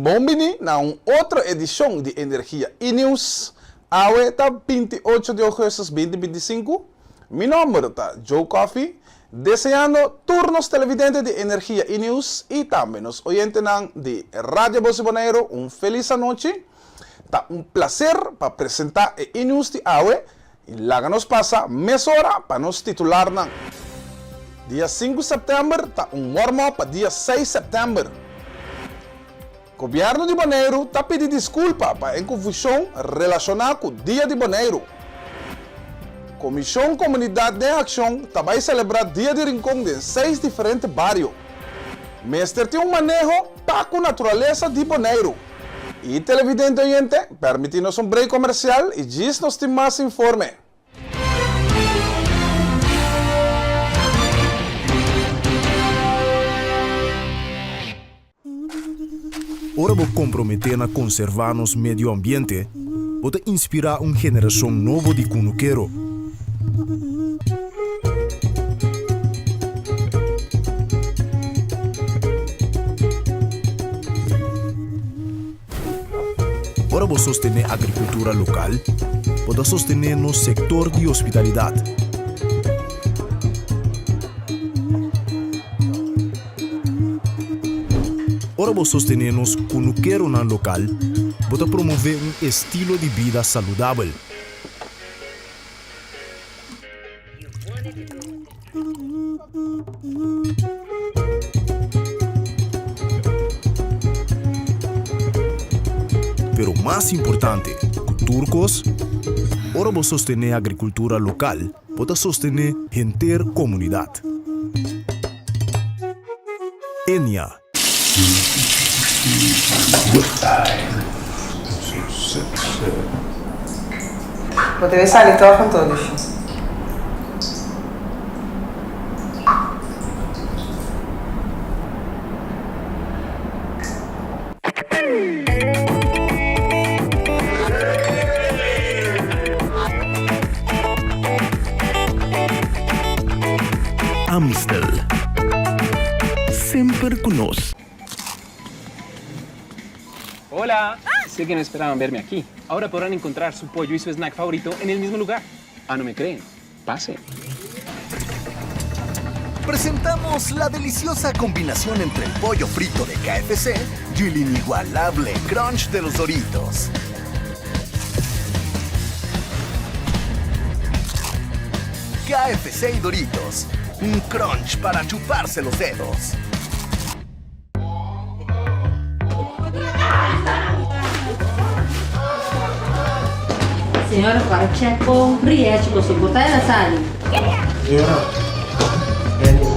Bon bini na un otro edishon di Energia E-News. Awe ta 28 di ougùstùs 2025. Mi nòmber ta Joe Coffie, deseando tur nos televidente di Energia E-News i tambe nos oyentenan di Radio Bos di Boneiru un felis anochi. Ta un plaser pa presentá e E-News di awe i laga nos pasa mesora pa nos titularnan. Dia sinku sèptèmber ta un warm-up pa dia seis sèptèmber. Gobièrnu di Boneiru ta pidi diskulpa pa e konfushon relashoná ku Dia di Boneiru. Komishon Komunidat den Akshon ta bai selebrá Dia di Rincon den seis diferente bario. Mester tin un maneho pa ku naturalesa di Boneiru. I televidente oyente, permití nos un break komersial i djis nos tin mas informe. Ora bo komprometé na konservá nos medio ambiente, bo ta inspirá un generashon nobo di kunukero. Ora bo sostené agrikultura lokal, bo ta sostené nos sektor di hospitalidat. Ora bo sostené nos kunukeronan lokal, bo ta promové un estilo di bida saludabel. Pero mas importante ku tur kos, ora bo sostené agrikultura lokal, bo ta sostené henter komunidat. Enia. Bo debe sali tòg anto, Lushi. Amstel. Semper cu nos. Hola! Sé que no esperaban verme aquí. Ahora podrán encontrar su pollo y su snack favorito en el mismo lugar. Ah, no me creen? Pasen. Presentamos la deliciosa combinación entre el pollo frito de KFC y el inigualable crunch de los Doritos. KFC y Doritos, un crunch para chuparse los dedos. Señora para check con Rietje boso por ta el a sali. Señora, Benny.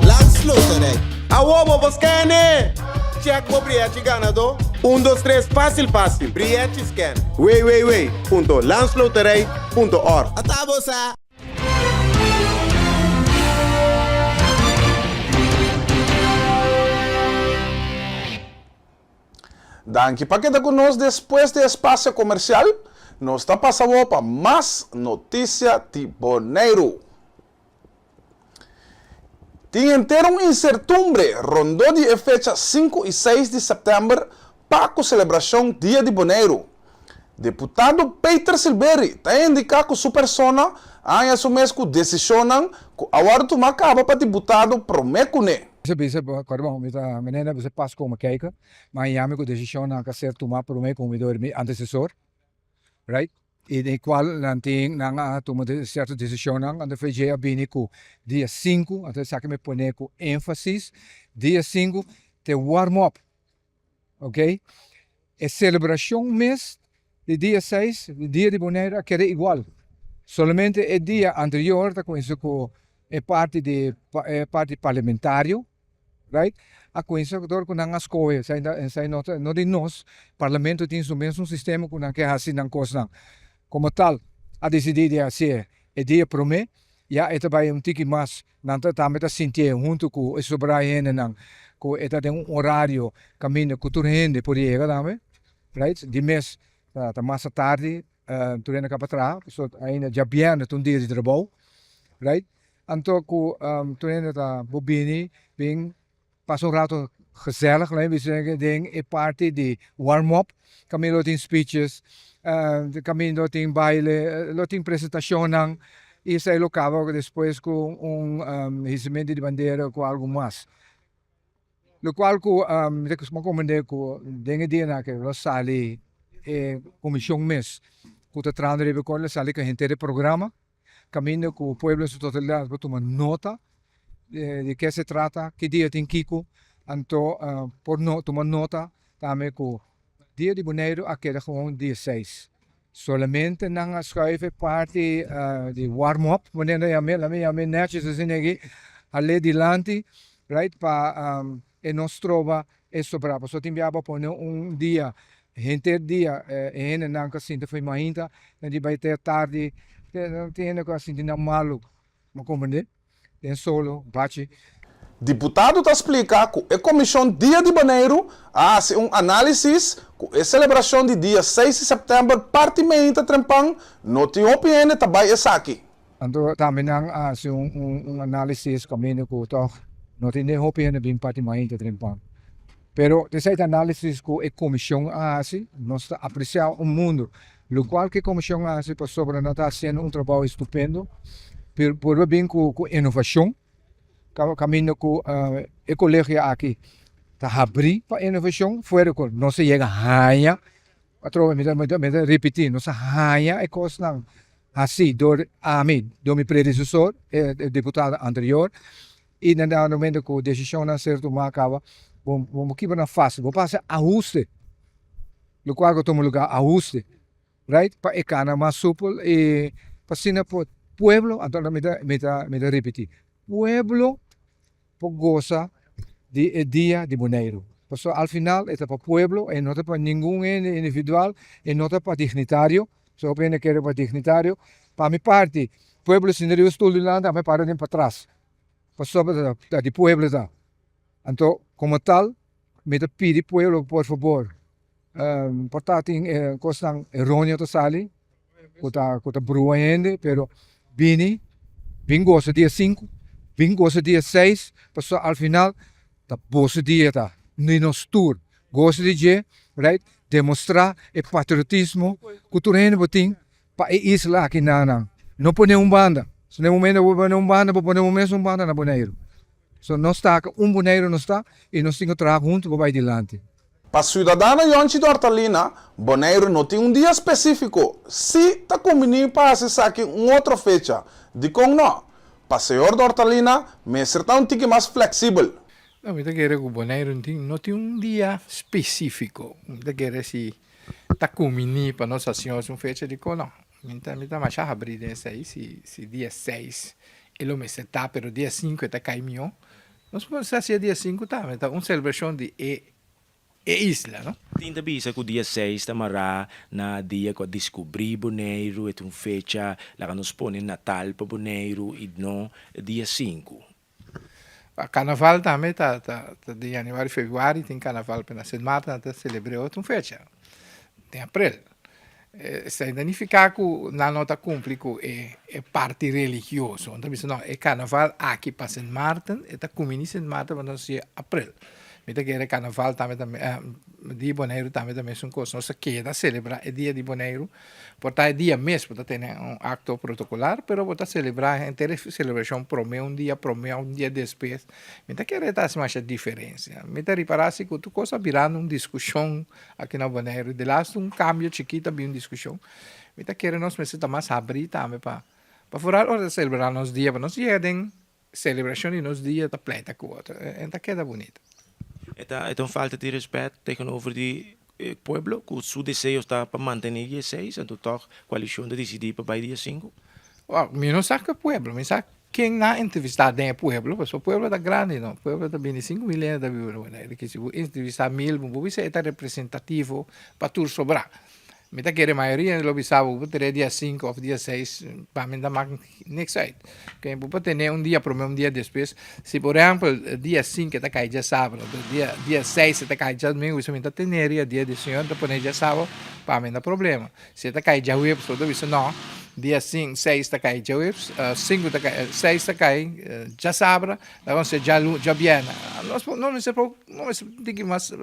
Landsloterij. Awo bo por scan-e! Check bo brièchi ganadó. Un dos tres fásil fásil. Brièchi scan. www.landsloterij.org. Ata bo sa! Danki pa keda ku nos despues di e spasio komersial. Nos ta pasa awor pa mas notisia di Boneiru. Tin henter un insertumbre rondó di e fecha sinku i seis di sèptèmber pa ku selebrashon Dia di Boneiru. Deputado Peter Silberie ta indiká ku su persona a haña su mes ku desishonnan ku a wòrdu tumá kaba pa diputado promé kuné. Bisa bisa kòrda bon mi ta manera bisa pas kome kijk ma yami ku desishonnan ka ser tumá promé ku mi dor mi antesesor right. I den kual nan tin nan a tuma sierto desishonnan, anto FG a bini ku dia sinku, anto esaki mi pone ku énfasis, dia sinku te warm up, ok. E selebrashon mes di dia seis, di dia di Bonaire a keda igual, solamente e dia anterior ta kuminsá ku e parti di e parti parlamentario. Right? A cuensa dor cu nan a scohe, esai ta esai no ta no di nos, parlamento tin su mesun sistema cu nan ke haci nan cosnan. Como tal a dicidi di hacié e dia prome, ya e ta bay un tiki mas, nan ta tambe ta sintié hunto cu e sobra hendenan cu e ta den un horario caminda cu tur hende por yega tambe, right? Di mes ta ta mas atardi tur hende caba traha, pasobra ainda djabièrnè ta un dia di trabou, right? Anto ku tur hende ta bo bini bin pasa un rato gezellig laat mi bisa den e parti di warm up kaminda lo tin speeches kaminda lo tin baile lo tin presentashonnan i esei lo kaba despues ku un hisamento di bandera ku algu mas. Lokual ku mi ta komprende ku den e dianan aki lo sali e komishon mes ku ta trahando riba e kos lo sali ku henter e programa. Caminda cu pueblo en su totalidad por tuma nota di ke se trata, ki dia tin kico, anto por tuma nota tambe cu dia di Boneiru a keda gewoon dia seis. Solamente nan a schuif e parti di warm up, manera nan yam'e, laat mi yam'e netjes asina aki, hal'e dilanti, right, pa e no stroba e sobra. Pasobra tin bia bo pone un dia, henter dia e hendenan ku a sinta for mainta nan di bai te tardi, tin hende ku a sinti nan malu, bo komprende? Den solo, bachi. Diputado ta splika ku e komishon Dia di Boneiru a hasi un análisis ku e selebrashon di dia seis di sèptèmber parti meinta trempan no tin hopi hende ta bai esaki. Anto tambe nan a hasi un análisis kaminda ku tòg no tin den hopi hende bin parti mainta trempan. Pero esei ta análisis ku e komishon a hasi, nos ta apresiá un mundu lokual ku e komishon a hasi pasobra nan ta hasiendo un trabou estupendo, pero por bin ku inovashon kaminda ku e kolegio aki ta habrí pa inovashon fuera ku nos a yega haña Atrobe mi ta mi ta ripití, nos a haña e kosnan hasí dor ami, dor mi predesesor, e diputado anterior, i na dado momento ku desishonnan a ser tumá kaba, bo bo kibra nan fásil, bo pasa ahuste, lokual ku a tuma lugá, ahuste, right, pa e kana mas supel i pa asina por pueblo, anto mi ta mi ta mi ta ripití, pueblo por gosa di e dia di Boneiru. Pasobra al final e ta pa pueblo, e no ta pa ningun hende individual, e no ta pa dignitario, pasobra hopi hende kere pa dignitario. Pa mi parti, pueblo sinta riba stul dilanti, ami para den patras, pasobra ta di pueblo ta. Anto komo tal mi ta pidi pueblo por fabor, Por ta tin kosnan eroneo ta sali ku ta ku ta brua hende pero bini bin gosa dia sinku bin gosa dia seis pasobra al final ta boso dia ta di nos tur gosa di dje right demostra e patriotismo ku tur hende bo tin pa e isla aki nan no pone un banda si na e momento bo pone un banda bo pone bo mes un banda na Boneiru so nos ta un Boneiru nos ta i nos tin ku traha huntu pa bai dilanti. Pa siudadano Yonchi Dortalina, Boneiru no tin un dia spesífiko. Sí ta kumbiní pa hasi esaki un otro fecha. Dikon no? Pa señor Dortalina, mester ta un tiki mas fleksibel. No, mi ta kere ku Boneiru no tin no tin un dia spesífiko. Mi ta kere si ta kumbiní pa nos hasi un fecha, dikon no? Mi ta mi ta masha habrí den esei, si si dia seis e lo mester ta, pero dia sinku e ta kai mihó. Nos por hasi e dia sinku tambe, ta un selebrashon di e e isla, no? Tin ta bisa ku dia seis ta mará na dia ku a diskubrí Boneiru, e ta un fecha laga nos pone natal pa Boneiru i no dia sinku. Karnaval tambe ta ta di januari, februari tin karnaval, pero na Sint Maarten nan ta selebr'é otro fecha, den aprel. Esei ta nifiká ku nan no ta kumpli ku e e parti religioso. Nan ta bisa no, e karnaval aki pa Sint Maarten e ta kuminí Sint Maarten pa nos hasié aprel. Mi ta kere karnaval tambe ta di Boneiru tambe ta mesun kos. Nos ta keda selebrá e dia di Boneiru. Por ta e dia mes bo ta tene un akto protokolar, pero bo ta selebrá henter e selebrashon promé un dia promé òf un dia despues. Mi ta kere ta hasi masha diferensia. Mi ta ripará si ku tur kos a birando un diskushon aki na Boneiru. De laatste un kambio chikito a bin un diskushon. Mi ta kere nos mester ta mas habrí tambe pa pa foral ora ta selebrá nos dia, pa nos yega den Celebracion di nos dia ta pleita cu otro en ta keda bunito. E ta e ta un falta di respet tegenover di e pueblo cu su deseo ta pa mantene dia seis anto tog coalicion ta dicidi pa bay dia sinku? Well, mi no sa cu e pueblo, mi sa ken nan a entrevista den e pueblo, pasobra e pueblo ta grandi no, pueblo ta bini sinku mil hende ta biba na Bonaire, si bo entrevista mil bo por bisa e ta representativo pa tur sobra. Mi ta kere mayoria lo bisa bo ku bo tene dia sinku òf dia seis, pa mi ta mak niks uit. Ke bo por tene un dia promé un dia despues. Si por ehèmpel dia sinku e ta kai djasabra, anto dia dia seis e ta kai djadumingu, bisa mi ta tene riba dia di Señor, mi ta pone djasabra, pa mi no problema. Si e ta kai djaweps, bo ta bisa no, dia sinku seis ta kai djaweps, sinku ta kai seis ta kai djasabra, laga nos djalu djabièrnè. Nos por nos mester por nos mester tiki mas.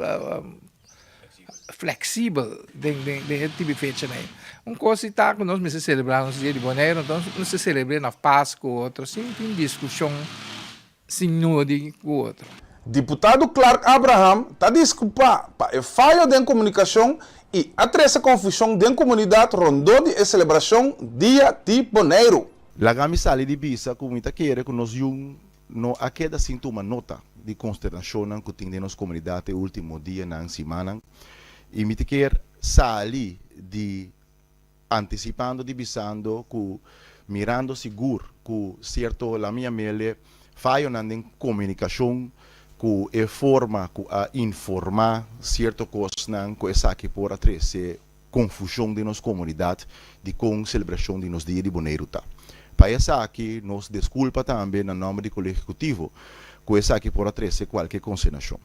Flexibel den den den e tipo di fechanan ei. Un kos si ta ku nos mester selebrá nos dia di Boneiru, enton nos mester selebr'é na Pasku ku otro sin tin diskushon sin nodi ku otro. Diputado Clark Abraham ta diskulpá pa e fayo den komunikashon i a trese konfushon den komunidat rondó di e selebrashon Dia di Boneiru. Laga mi sali di bisa ku mi ta kere ku nos yun No a keda sin tuma nota di konsternashonnan ku tin den nos komunidat e último dianan, simannan, i mi ta kier sali di antisipando di bisando ku mirando sigur ku sierto la mi yam'ele fayonan den komunikashon ku e forma ku a informá sierto kosnan ku esaki por a trese konfushon den nos komunidat di kon selebrashon di nos Dia di Boneiru ta. Pa esaki nos deskulpa tambe na nòmber di Kolegio Ehekutivo ku esaki por a trese kualke konsenashon.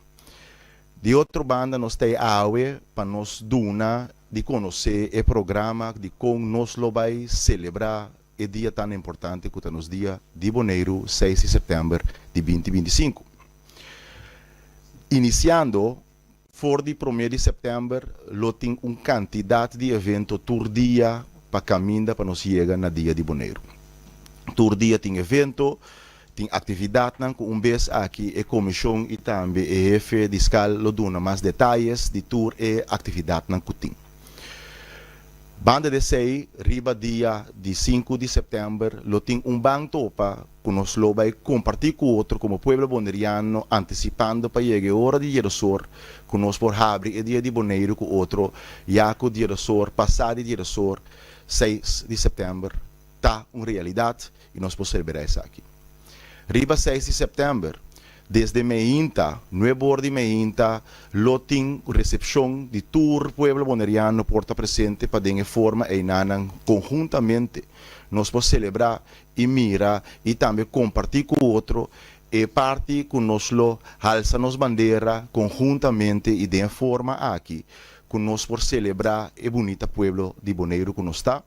Di otro banda nos ta e awe pa nos duna di konosé e programa di kon nos lo bai selebrá e dia tan importante ku ta nos Dia di Boneiru seis di sèptèmber di binti 25. Inisiando For di promé di sèptèmber lo tin un kantidat di evento tur dia pa kaminda pa nos yega na Dia di Boneiru. Tur dia tin evento, tin aktividatnan ku un bes aki e komishon i tambe e hefe di skal lo duna mas detayes di tur e aktividatnan ku tin. Banda di esei riba dia di sinku di sèptèmber lo tin un ban topa ku nos lo bai kompartí ku otro komo pueblo boneriano antisipando pa yega e ora di Dierosor ku nos por habri e dia di Boneiru ku otro ya ku Dierosor pasá di Dierosor seis di sèptèmber ta un realidat i nos por selebrá esaki. Riba seis di sèptèmber desde meinta nuebe or di meinta lo tin resepshon di tur pueblo boneriano por ta presente pa den e forma einanan konhuntamente nos por selebrá i mira i tambe kompartí ku otro e parti ku nos lo halsa nos bandera konhuntamente i den e forma aki ku nos por selebrá e bunita pueblo di Boneiru ku nos ta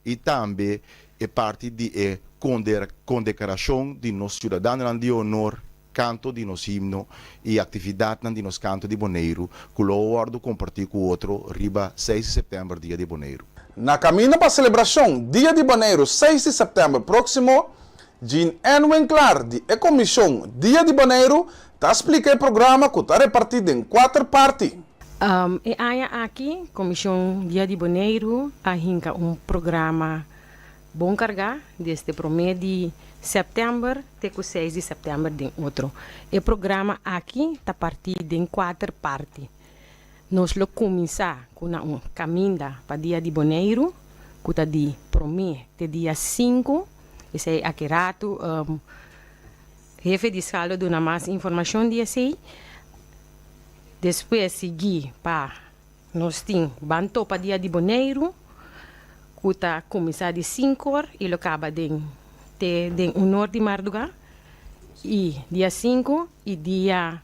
i tambe e parti di e kondekarashon di nos siudadanonan di honor kanto di nos himno i aktividatnan di nos kanto di Boneiru ku lo wòrdu kompartí ku otro riba seis di sèptèmber Dia di Boneiru. Na kaminda pa selebrashon Dia di Boneiru seis di sèptèmber próksimo, Jean Ann Winklaar di e komishon Dia di Boneiru ta splika e programa ku ta repartí den kuater parti. E aña aki Komishon Dia di Boneiru a hinka un programa Bon kargá desde promé di sèptèmber te ku seis di sèptèmber den otro. E programa aki ta partí den kuater parti. Nos lo kuminsá ku na un kaminda pa Dia di Boneiru, ku ta di promé te dia sinku. Esei aki ratu hefe di skal lo duna mas informashon di esei. Despues sigui pa. Nos tin Ban Topa Dia di Boneiru ku ta kuminsá di sinkor i lo kaba den te den unor di mardugá. I dia sinku i dia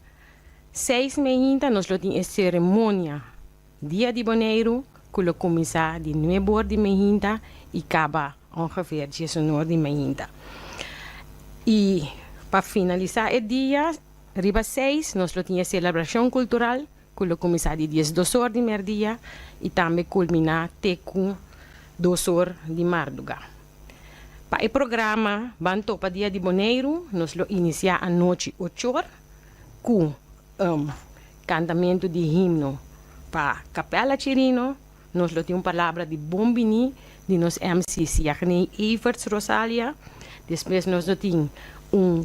seis meinta nos lo tin e seremonia Dia di Boneiru ku lo kuminsá di nuebor di meinta i kaba ongeveer diesunor di meinta. I pa finalisá e dia riba seis nos lo tin e selebrashon kultural ku lo kuminsá di 12 or di mèrdia i tambe kulminá te ku dos or di mardugá. Pa e programa Ban Topa Dia di Boneiru nos lo inisiá anochi ochor ku kantamentu di himno pa Kapèla Chirino. Nos lo tin un palabra di bon biní di nos MC Siagney Everts Rosalia. Despues nos lo tin un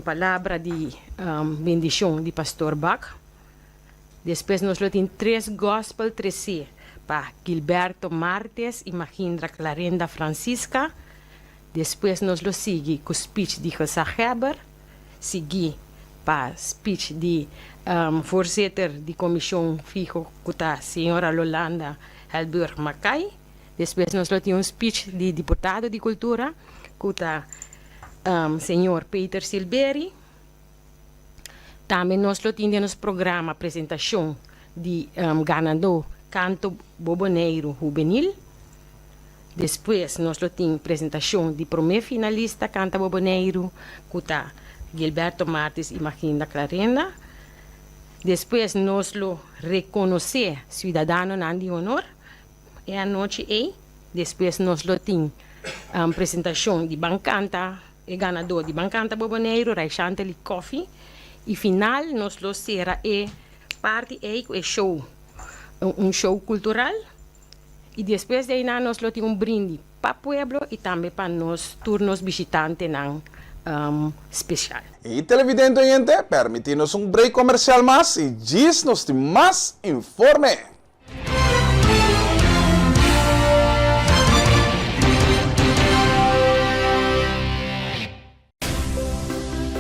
palabra di bendishon di Pastor Bak. Despues nos lo tin tres gospel tresé pa Gilberto Martes i Magindra Clarenda Francisca. Despues nos lo sigui ku speech di Gezaghebber, sigui pa speech di voorzitter di komishon fiho ku ta señora Lolanda. Helburg Mackay. Despues nos lo tin un speech di diputado di kultura ku ta señor Peter Silberie. Tambe nos lo tin den nos programa presentashon di ganadó Kanto Bo Boneiru Hubenil. Despues nos lo tin presentashon di promé finalista Kanta Bo Boneiru ku ta Gilberto Martis i Maginda Clarenda. Despues nos lo rekonosé siudadanonan di honor e anochi ei. Despues nos lo tin presentashon di Ban Kanta, e ganadó di Ban Kanta Bo Boneiru, Raishanteli Coffie. I final nos lo sera e parti ei ku e show, un show kultural. I despues di einan nos lo tin un brindi pa pueblo i tambe pa nos tur nos bishitantenan spesial. I televidente oyente, permití nos un break komersial mas i djis nos tin mas informe.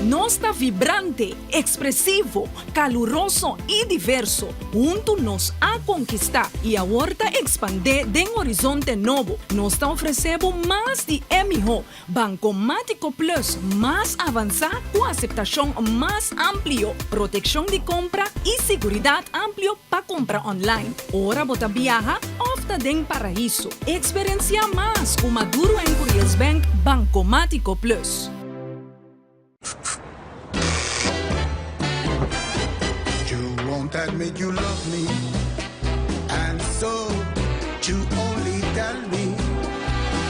Nos ta vibrante, ekspresivo, kaluroso i diverso. Huntu nos a konkistá i awor ta ekspandé den horizonte nobo. Nos ta ofresé bo mas di e mihó. Bankomátiko Plus mas avansá ku aseptashon mas amplio, protekshon di kompra i siguridat amplio pa kompra online, ora bo ta biaha òf ta den paraiso. Eksperensiá mas ku Maduro en Curiels Bank Bankomátiko Plus. You won't admit you love me And so you only tell me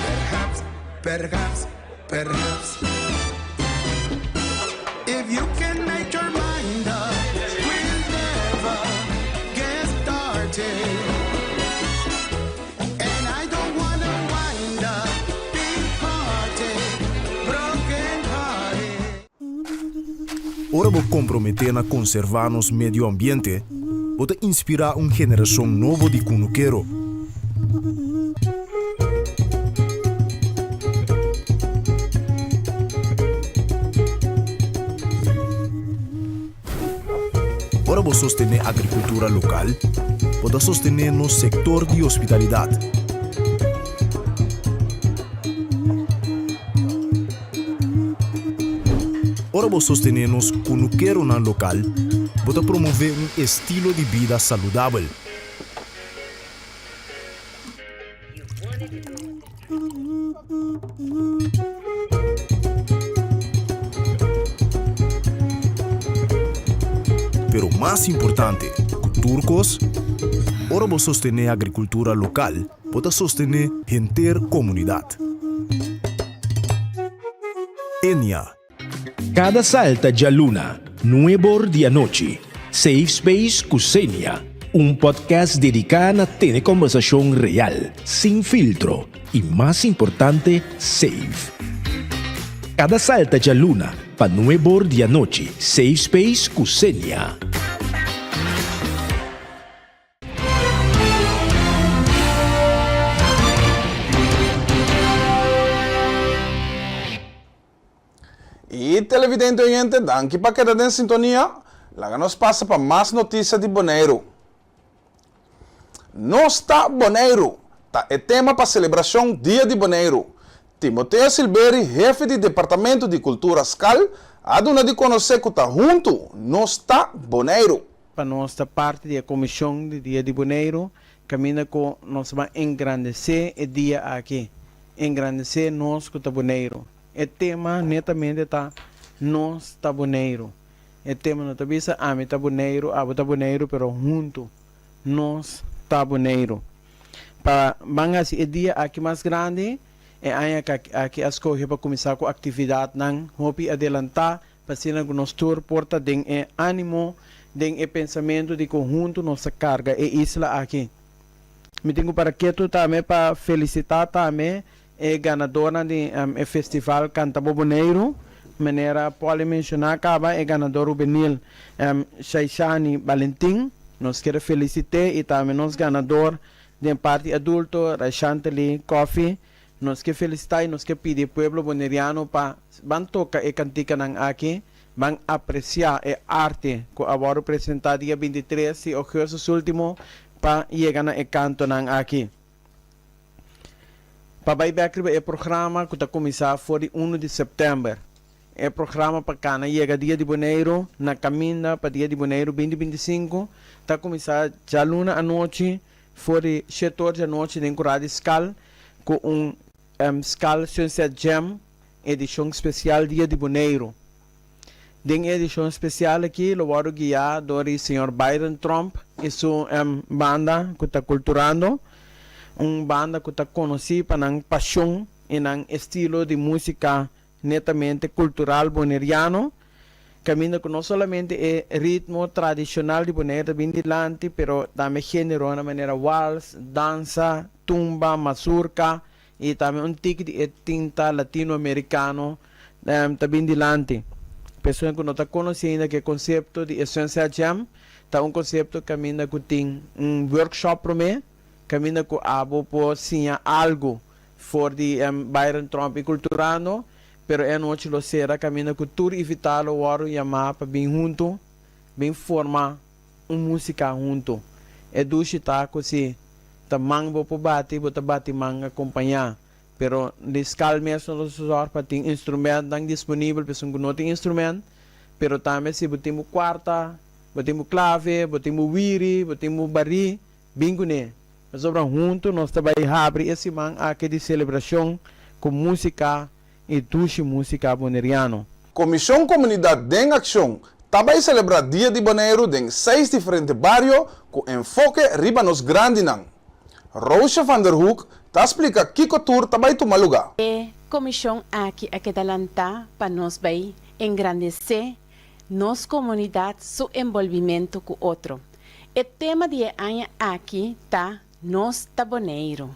Perhaps, perhaps, perhaps If you can make your mind up We'll never get started And I don't wanna wind up Being parted, broken hearted Ora bo komprometé na konservá nos medio ambiente, bo ta inspirá un generashon nobo di kunukero. Ora bo sostené agrikultura lokal, bo ta sostené nos sektor di hospitalidat. Ora bo sostené nos kunukeronan lokal, bo ta promové un estilo di bida saludabel. Pero mas importante ku tur kos, ora bo sostené agrikultura lokal, bo ta sostené henter komunidat. Enia. Kada salta djaluna, nuebor di anochi, Safe Space ku Xenia, un podcast dediká na tene kòmbersashon real, sin filtro i mas importante, safe. Kada salta djaluna pa nuebor di anochi, Safe Space ku Xenia. Y televidente oyente, danki pa keda den sintonia. Laga nos pasa pa mas noticia di Boneiru. Nos ta Boneiru ta e tema pa celebracion Dia di Boneiru. Timoteo Silberi, hefe di Departamento di Cultura Skal, a duna di conoce cu ta huntu nos ta Boneiru. Pa nos ta parti di e komishon di Dia di Boneiru, kaminda ku nos ta ban engrandesé e dia aki, engrandesé nos ku ta Boneiru. E tema netamente ta Nos ta Boneiru. E tema no ta bisa ami ta Boneiru, abo ta Boneiru, pero huntu nos ta Boneiru. Pa ban hasi e dia aki mas grandi, e aña aki a skohe pa kuminsá ku aktividatnan hopi adelantá Pa asina ku nos tur por ta den e ánimo, den e pensamentu di ku huntu nos ta karga e isla aki. Mi tin ku para ketu tambe pa felisitá tambe e ganadornan di e festival Kanta Bo Boneiru, manera Polly menshoná kaba e ganador hubenil Shaishani Balentin, nos kier felisit'é i tambe nos ganador den parti adulto Raishantely Coffie. Nos ke felisitá i nos ke pidi e pueblo boneriano pa ban toka e kantikanan aki, ban apresiá e arte ku a wòrdu presentá dia 23 di ougùstus último. pa yega na e kantonan aki. Pa bai bèk riba e programa ku ta kuminsá for di unu di sèptèmber. E programa pa kana yega Dia di Boneiru na kaminda pa Dia di Boneiru binti 25 ta kuminsá djaluna anochi for di shete or di anochi den Kurá di Skal ku un Skal Sunset Jam edishon spesial Dia di Boneiru. Den e edishon spesial aki lo wòrdu guiá dor di señor Byron Tromp i su banda ku ta Kulturando, un banda ku ta konosí pa nan pashon i nan estilo di músika netamente kultural boneriano, kaminda ku no solamente e ritmo tradishonal di Boneiru ta bin dilanti, pero tambe géneronan manera wals, dansa, tumba, mazurka i tambe un tiki di e tinta latinoamerikano ta bin dilanti. Persona ku no ta konosí ainda ku e konsepto di e Sunset Jam ta un konsepto kaminda ku tin un workshop promé, kaminda ku abo por siña algu for di Byron Tromp i Kulturando, pero e anochi lo sera kaminda ku tur invitá lo wòrdu yamá pa bin huntu, bin forma un músika huntu. E dushi ta ku si ta man bo por bati, bo ta bati man akompañá. Pero di skal mes no ta sòr pa tin instrumentnan disponibel pa esun ku no tin instrument. Pero tambe si bo tin bo kuarta, bo tin bo klave, bo tin bo wiri, bo tin bo barí, bin kuné. Pasobra huntu nos ta bai habri e siman aki di selebrashon ku músika i dushi músika boneriano. Komishon Komunidat den Akshon ta bai selebrá Dia di Boneiru den seis diferente bario ku enfoke riba nos grandinan. Roosje van der Hoek ta splika kiko tur ta bai tuma lugá. E komishon aki a keda lantá pa nos bai engrandesé nos komunidat su enbolbimentu ku otro. E tema di e aña aki ta Nos ta Boneiru.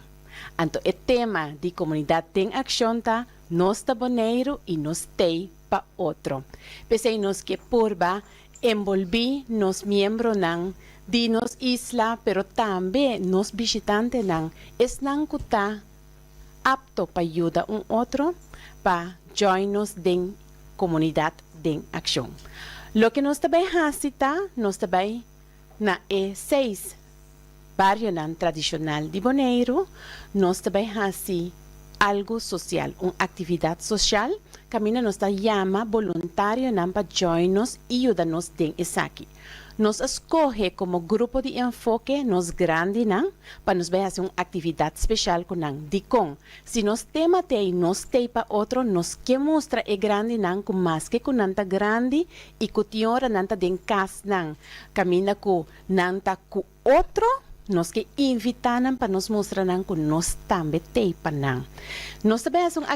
Anto e tema di Komunidat den Akshon ta Nos ta Boneiru i nos tei pa otro. P'esei nos ke purba enbolbí nos miembronan di nos isla pero tambe nos bishitantenan, esnan ku ta apto pa yuda un otro pa join nos den Komunidat den Akshon. Loke nos ta bai hasi ta nos ta bai na e seis barionan tradishonal di Boneiru, nos ta bai hasi algu sosial, un aktividat sosial, kaminda nos ta yama boluntarionan pa join nos i yuda nos den esaki. Nos a skohe komo grupo di enfoke nos grandinan pa nos bai hasi un aktividat speshal ku nan. Dikon? Si nos tema t'ei nos t'ei pa otro, nos ke mustra e grandinan ku maske ku nan ta grandi i ku tin ora nan ta den kasnan kaminda ku Nan ta ku otro, nos ke invitá nan pa nos mustra nan ku nos tambe t'ei pa nan. Nos ta bai hasi un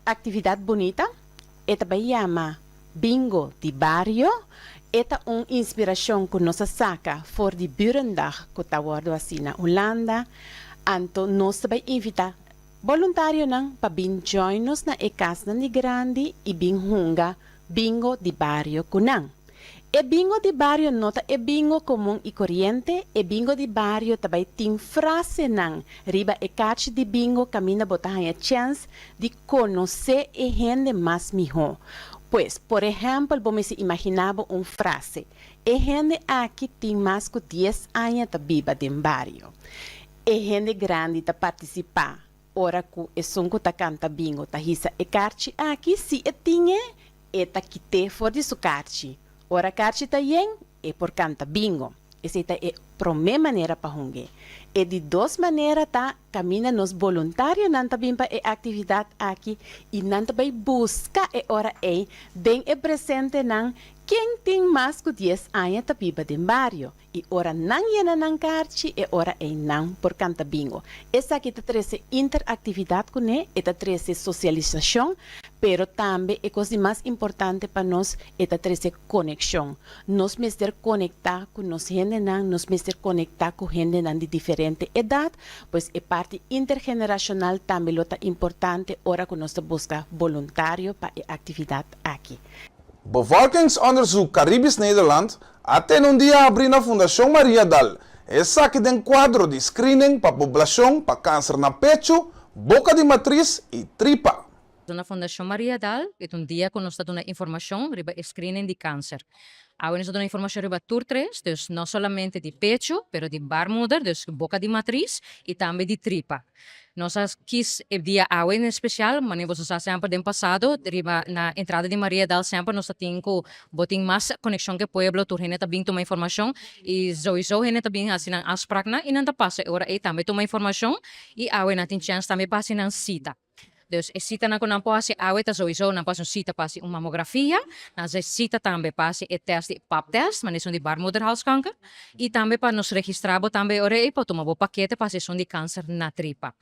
aktividat bunita, e ta bai yama Bingo di Bario. E ta un inspirashon ku nos a saka for di Burendag ku ta wòrdu hasi na Hulanda. Anto nos ta bai invitá boluntarionan pa bin join nos na e kasnan di grandi i bin hunga Bingo di Bario ku nan. E bingo di bario no ta e bingo komun i koriente, e bingo di bario ta bai tin frasenan riba e karchi di bingo kaminda bo ta haña chèns di konosé e hende mas mihó. Pues, por ehèmpel bo mester imaginá bo un frase, E hende aki tin mas ku dies aña ta biba den bario. E hende grandi ta partisipá ora ku esun ku ta kanta bingo ta hisa e karchi aki, si e tin e, E ta kit'é for di su karchi. Ora karchi ta yen, e por kanta bingo. Esei ta e promé manera pa hung'é. E di dos manera ta kaminda nos boluntarionan ta bin pa e aktividat aki i nan ta bai buska e ora ei den e presentenan ken tin mas ku dies aña ta biba den bario. I ora nan yena nan karchi, e ora ei nan por kanta bingo. Esaki ta trese interaktividat kuné, e ta trese sosialisashon, pero tambe e kos di mas importante pa nos, e ta trese konekshon. Nos mester konektá ku nos hendenan, nos mester konektá ku hendenan di diferente edat, pues e parti intergenerashonal tambe lo ta importante ora ku nos ta buska boluntario pa e aktividat aki. Bevolkingsonderzoek Caribisch Nederland a tene un dia habrí na Fundashon Mariadal, esaki den kuadro di screening pa poblashon pa kanser na pechu, boka di matris i tripa. Na Fundashon Mariadal e ta un dia ku nos ta duna informashon riba e screening di kanser. Awe nos ta duna informashon riba tur tres, dus no solamente di pechu, pero di barmoeder, dus boka di matris, i tambe di tripa. Nos a kis e dia awe en especial, manera boso sa semper den pasado riba na entrada di Mariadal semper nos ta tin ku bo tin mas konekshon ku e pueblo, tur hende ta bin tuma informashon i souiso hende ta bin hasi nan afspraknan i nan ta pasa e ora ei tambe tuma informashon i awe nan tin chèns tambe pa hasi nan sita. Dus e sitanan ku nan por hasi awe ta souiso nan por hasi un sita pa hasi un mamografia, nan hasi sita tambe pa hasi e tèst di pap tèst, manera esun di baarmoederhalskanker, i tambe pa nos registrá bo tambe e ora ei pa tuma bo pakete pa hasi esun di kanser na tripa.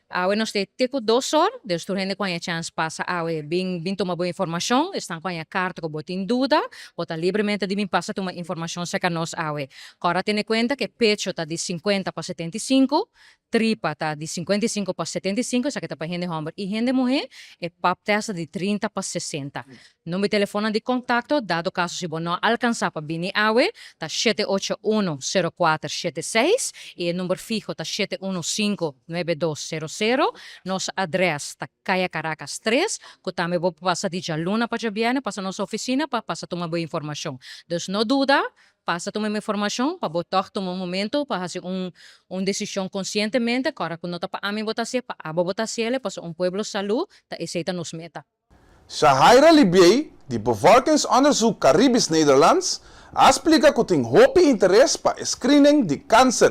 Awe nos te te ku dos or, dus tur hende ku haña chèns pasa awe bin bin tuma bo informashon, esnan ku haña karta ku bo tin duda, bo ta libremente di bin pasa tuma informashon serka nos awe. Kòrda tene kuenta ku e pecho ta di sinkuenta pa 75, Tripa ta di 55 pa 75, esaki ta pa hende hòmber i hende muhé. E pap tèst ta di 30 pa 60. Number di telefònnan di kontakto, dado kaso si bo no a alkansá pa bini awe, ta 781 0476 i e number fiho ta 715 9200. Nos adrès ta Kaya Caracas 3, ku tambe bo por pasa di djaluna pa djabièrnè pasa nos ofisina pa pasa tuma bo informashon. Dus no duda, Pasa tuma e informashon pa bo tòg tuma un momento pa hasi un un desishon konsientemente, kòrda ku no ta pa ami bo ta hasié, pa abo bo ta hasiel, pasobra un pueblo salú ta esei ta nos meta. Shahaira Libiey di Bevolkingsonderzoek Caribisch Nederlands a splika ku tin hopi interes pa e screening di kanser.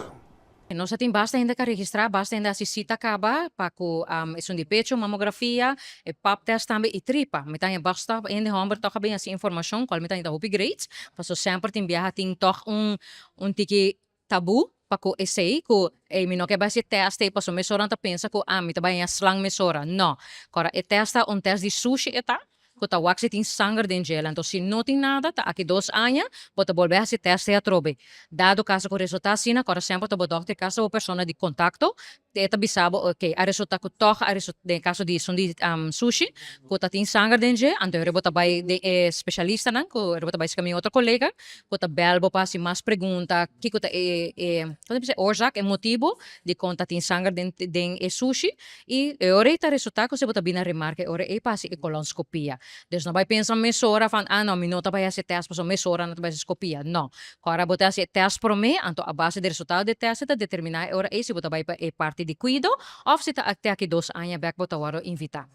Nos a tin basta hende ka registrá, basta hende a hasi sita kaba pa ku esun di pecho, mamografia, e pap test tambe i tripa. Mi ta haña basta hende hòmber tòg a bin hasi informashon, kual mi ta haña ta hopi great, pasobra semper tin biaha tin tòg un un tiki tabú pa ku esei, ku ey mi no ke bai hasi e tèst ei pasobra mesora nan ta pensa ku ah mi ta bai haña slang mesora. No, kòrda e tèst ta un tèst di sushi e ta, ku ta wak si tin sanger den djel. Anto si no tin nada, ta aki dos aña bo ta bolbe hasi tèst ei atrobe. Dado kaso ku resultá asina, kòrda semper ta bo dòkter di kas ta bo persona di kontakto, e ta bisa bo oke a resultá ku tòg a resultá den e kaso di esun di sushi ku ta tin sanger den dje, anto ora bo ta bai den e spesialistanan ku ora bo ta bai seka mi otro kolega ku ta bèl bo pa hasi mas pregunta kiko ta e e kon ta bisa e oorzaak e motibu dikon ta tin sanger den den e sushi. I e ora ei ta resultá ku si bo ta bini a remarka e ora ei pa hasi e kolonskopia. Dus no bai pensa mesora van, ah no, mi no ta bai hasi e tèst pasobra mesora no ta bai hasi skopia. No. Ora bo ta hasi e tèst promé, anto a base di resultado di e tèst e ta determiná e ora ei si bo ta bai pa e parti di kuido òf si ta te aki dos aña bèk bo ta wòrdu invitá.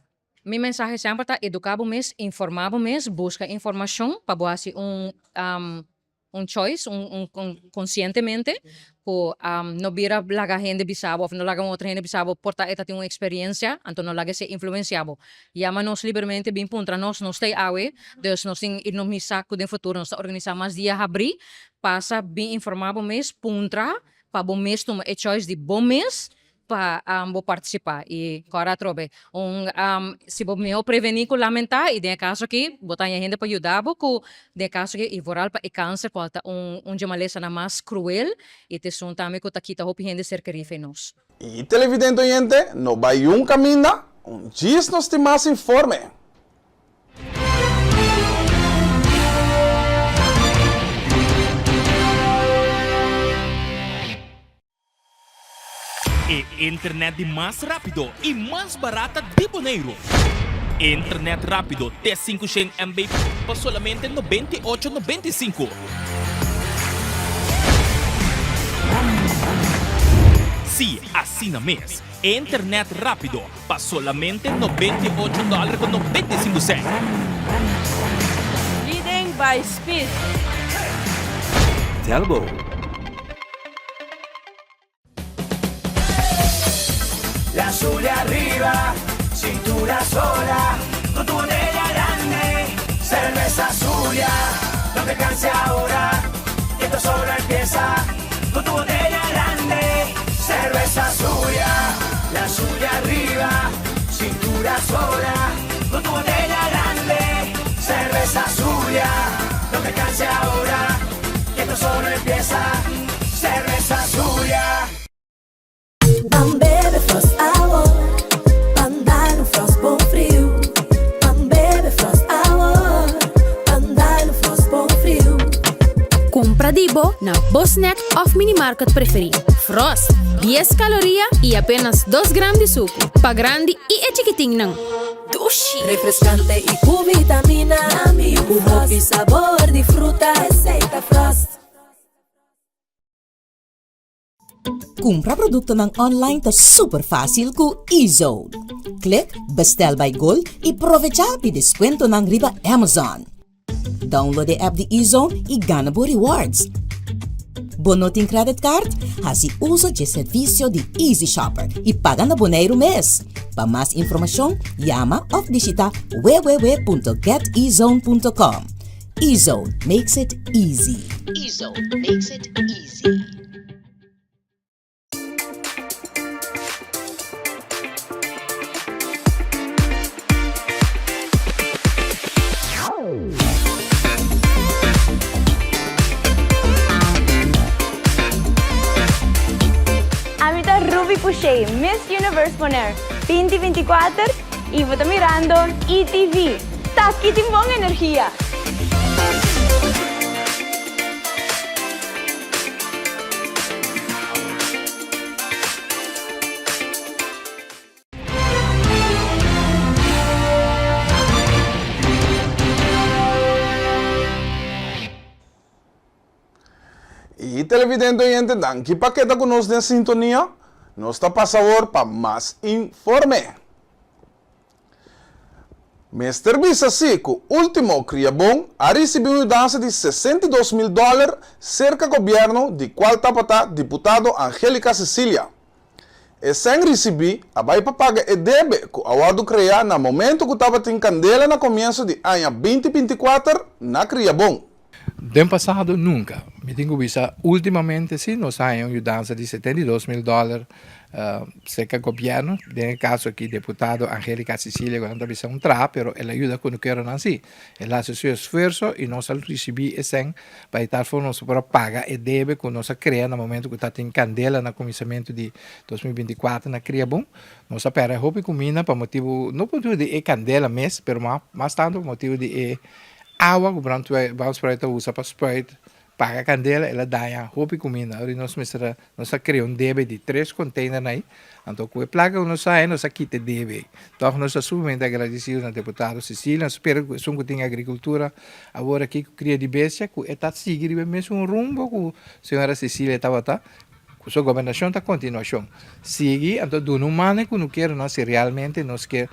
Mi mensahe semper ta eduká bo mes, informá bo mes, buska informashon pa bo hasi un un choice, un un konsientemente ku no bira laga hende bisa bo òf no laga un otro hende bisa bo por ta e ta tin un eksperiensia, anto no laga esei influensiá bo. Yama nos libermente bin puntra nos, nos ta ei awe, dus nos tin i nos misa ku den futuro nos ta organisá mas dia habrí, pasa bin informá bo mes, puntra pa bo mes tuma e choice di bo mes pa bo partisipá i kòrda atrobe un si bo mihó prevení ku lamentá i den e kaso aki bo ta haña hende pa yuda bo ku den e kaso aki i vooral pa e kanser kual ta un un dje malesanan mas kruel i ta esun tambe ku ta kita hopi hende ser kerí fe nos. I televidente oyente no bai un kaminda un djis nos tin mas informe. E internet di mas rápido i mas barata di Boneiru. Internet rápido te 500 MB pa solamente 98 95. Sí, asina mes. Internet rápido pa solamente 98 dòler ku 95 sènt. Leading by speed. Telbo. La Zulia arriba, cintura sola, con tu botella grande, cerveza Zulia, no te canses ahora, que esto solo empieza, con tu botella grande, cerveza Zulia, la Zulia arriba, cintura sola, con tu botella grande, cerveza Zulia, no te canses ahora, que esto solo empieza, cerveza Zulia. Ban bebe Frost awor, ban dal un Frost bon friu. Ban bebe Frost awor, ban dal un Frost bon friu. Kumpra di bo na bo snack òf minimarket preferí. Frost, dies kaloria i apenas dos gram di suku. Pa grandi i e chikitinnan. Dushi! Refreskante i ku vitamina. Ku hopi sabor di fruta. Esei ta Frost. Kumpra produktonan online ta super fásil ku eZone. Klik Bestel by Gold i provechá di deskuentonan riba Amazon. Download e app di eZone i gana bo rewards. Bo no tin credit card? Hasi uso dje servisio di Easy Shopper i paga na Boneiru mes. Pa mas informashon, yama òf bishitá www.getezone.com. eZone makes it easy. eZone makes it easy. Ami ta Ruby Pouchet, Miss Universe Bonaire 2024 y bo ta mirando ETV. Taki tin bon energia! Y televidente oyente danki pa keda cu nos den sintonia. Nos ta pasa awor pa mas informe. Mester bisa si ku ultimo Kriabon a risibi un yudansa di 62 mil dòler serka gobièrnu di kual tabata diputado Angelica Cecilia. E sèn risibí a bai pa paga e debe ku a wòrdu kreá na momentu ku tabatin kandela na komienso di aña 2024 na Kriabon. Den pasado nunca. Mi tin cu bisa ultimamente si nos a haña un yudansa di 72 mil dollar cerca gobierno, den e caso aki deputado Angelica Cecilia cu nan ta bisa un traha pero el a yuda cunukeronan si. El a haci su esfuerzo y nos a ricibi e cen pa di tal forma nos por a paga e debe cu nos a crea na momento cu tatin candela na cuminsamento di 2024 na Kriabon. Nos a perde hopi cuminda pa motibo, no pa motibo di e candela mes pero mas tanto pa motibo di e Awa ku brandweer ta usa pa spuit paga kandela el a daña hopi kuminda. Ora nos mester a nos a krea un debe di tres container nai, anto ku e plaka ku nos haña nos a kita e debe ei. Tòg nos ta sumamente agradesido na deputado Cecilia, nos spera ku esun ku tin agrikultura awor aki ku kria di bestia ku e ta sigui riba e mesun rumbo ku señora Cecilia tabata, ku su gobernashon ta kontinuashon. Sigui anto duna un mano ku no kier nos si realmente nos ke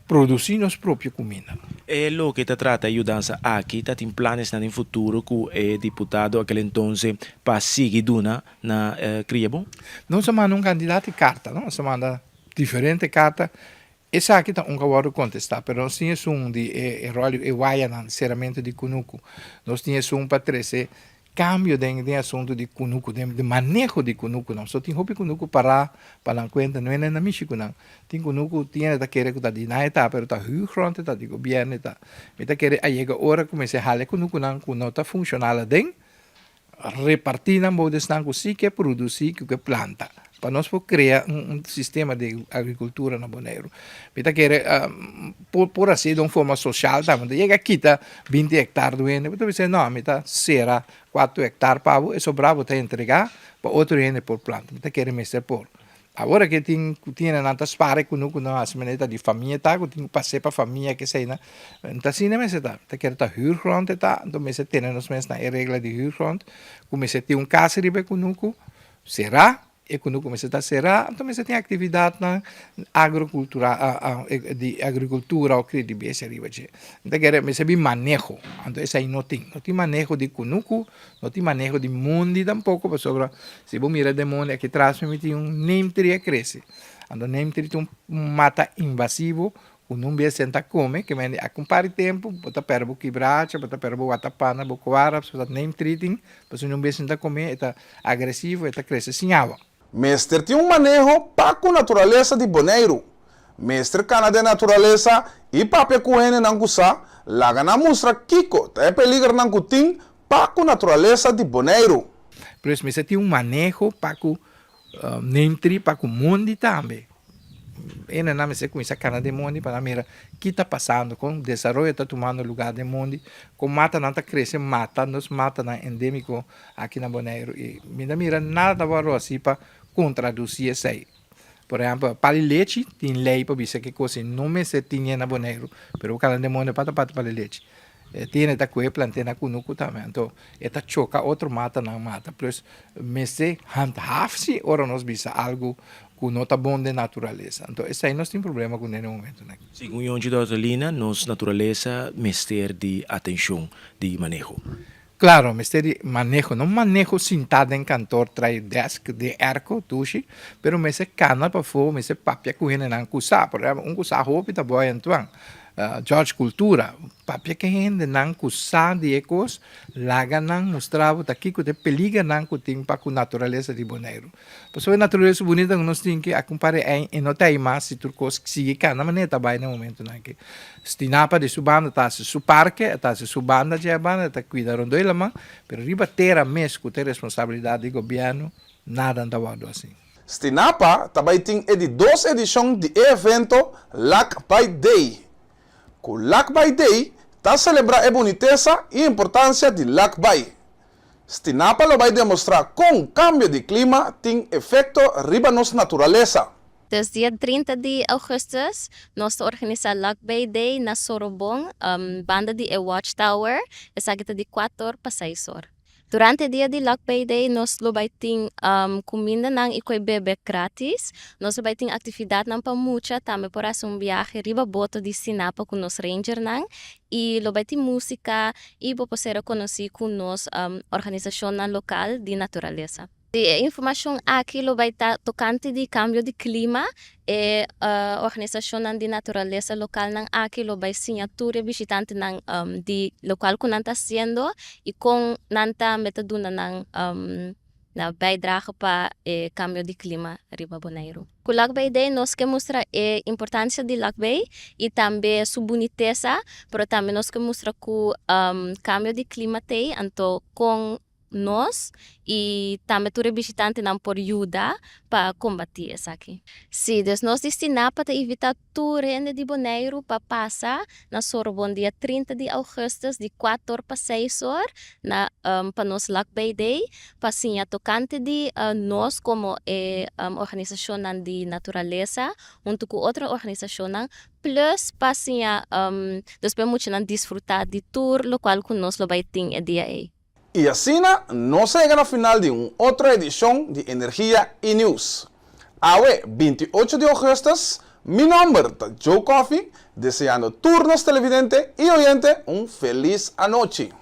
Produsí nos propio kuminda. E loke ta trata e yudansa aki ta tin planesnan den futuro ku e diputado akel entonse pa sigui duna na Kriabon? Nos a manda un kantidat di karta, no? Nos a manda diferente karta. Esaki ta un ku a wòrdu kontestá, pero nos tin esun di e ròl e wayanan, seramentu di kunuku. Nos tin esun pa trese Cambio den den asunto di cunucu, den den maneho di cunucunan. So tin hopi cunucu pará pa nan cuenta, no e na mishi cu nan. Tin cunucu tin hende ta kere cu ta di nan e ta, pero ta huurgrond e ta, di gobierno e ta. Mi ta kere a yega ora cu mester hala e cunucunan cu no ta funcional aden, reparti nan bou di esnan cu si ke produci, cu ke planta, pa nos por crea un un sistema di agricultura na Boneiru. Mi ta kere por por haci den un forma social tambe, no ta yega kita binti hectar di un hende, bo ta bisa no, mi ta sera cuatro hectar pa bo, e sobra bo ta entrega pa otro hende por planta, mi ta kere mester por. Awor ke tin ku tin nan ta spara e kunuku nan hasi manera ta di famia ta ku tin ku pas'é pa famia kesei nan, no ta asina mester ta, mi ta kere ta huurgrond e ta, anto mester tene nos mes na e regla di huurgrond ku mester tin un kas riba e kunuku será. E kunuku mester ta será, anto mester tin aktividatnan agrokultural di agrikultura o kria di bestia riba dje. Mi ta kere mester bin maneho, anto esei no tin. No tin maneho di kunuku, no tin maneho di mondi tampoko, pasobra si bo mira den mondi aki tras mi mi tin un neemtri a krese. Anto neemtri ta un mata invasivo ku nun bestia no ta kome, ke mende aki un par di tempu bo ta pèrdè bo kibracha, bo ta pèrdè bo watapana, bo kuara, pasobra neemtri tin Pasobra un bes no ta come, e ta agresivo, e ta crece sin awa. Mester tin un maneho pa ku naturalesa di Boneiru. Mester kana den naturalesa i papia ku hendenan ku sa, laga nan mustra kiko ta e peligernan ku tin pa ku naturalesa di Boneiru. Pues mester tin un maneho pa ku neem tri, pa ku mondi tambe. Hendenan mester kuminsá kana den mondi pa nan mira ki ta pasando, kon desaroyo ta tumando lugá den mondi, kon matanan ta krese mata nos matanan endémiko aki na Boneiru. I mi ta mira nada ta wòrdu hasí pa kontradusí esei. Por ehèmpel, pali lechi tin lei pa bisa ke kos no mester tin na Boneiru, pero bo kana den mondi pata pata pali lechi. E tiene ta kue plant'é na kunuku tambe, anto e ta choka otro matanan mata. Plus mester handhaaf si ora nos bisa algu ku no ta bon den naturalesa. Anto esei nos tin problema kuné den momentunan aki. Segun Yonchi Dortolina, nos naturalesa mester di atenshon di maneho. Klaro, mester di maneho, no maneho sintá den kantor trai desk den airco dushi, pero mester kana pafó, mester papia ku hendenan ku sa. Por ehèmpel, un ku sa hopi ta Boy Antoine, George Cultura, papia ku e hendenan ku sa di e kos, laga nan mustra bo ta kiko ta e peligernan ku tin pa ku naturalesa di Boneiru. Pasobra e naturalesa bunita ku nos tin ki a kumpara ei e no ta ei mas si tur kos sigui kana manera ta bai na e momentunan aki. Stinapa di su banda ta hasi su parke, e ta hasi su banda dje banda, e ta kuida rondó e laman, pero riba tera mes ku ta e responsabilidat di gobièrnu, nada no ta wòrdu hasi. Stinapa ta bai tin e di dos edishon di e evento Lak Bai Day. Ku Lak Bai Day ta selebrá e bunitesa i importansia di Lak Bai. Stinapa lo bai demostrá kon kambio di klima tin efekto riba nos naturalesa. Dus dia 30 di augustus nos ta organisá Luck Bay Day na Sorobon, banda di e Watch Tower. Esaki ta di kuater or pa seis or. Durante e dia di Luck Bay Day nos lo bai tin kumindanan i koe bebe gratis. Nos lo bai tin aktividatnan pa mucha, tambe por hasi un biahe riba boto di Stinapa ku nos rangernan i lo bai tin músika i bo por ser rekonosí ku nos organisashonnan lokal di naturalesa. E informashon aki lo bai ta tokante di kambio di klima. E organisashonnan di naturalesa lokalnan aki lo bai siña tur e bishitantenan di lokual ku nan ta hasiendo i kon nan tambe ta duna nan bijdrage pa e kambio di klima riba Boneiru. Ku Lac Bay Day nos ke mustra e importansia di Lac Bay i tambe su bunitesa, pero tambe nos ke mustra ku kambio di klima t'ei, anto kon nos i tambe tur e bishitantenan por yuda pa kombatí esaki. Sí, dus nos di Stinapa ta invitá tur hende di Boneiru pa pasa na Sorbon dia 30 di augustus di kuater or pa seis or na pa nos Luck Bay Day pa siña tokante di nos komo e organisashonnan di naturalesa huntu ku otro organisashonnan plus pa siña despues muchanan disfrutá di tur lokual ku nos lo bai tin e dia ei. I asina nos a yega na final di un otro edishon di Energia i News. Awe, 28 di ougùstùs, mi nòmber ta Joe Coffie, deseando tur nos televidente i oyente un felis anochi.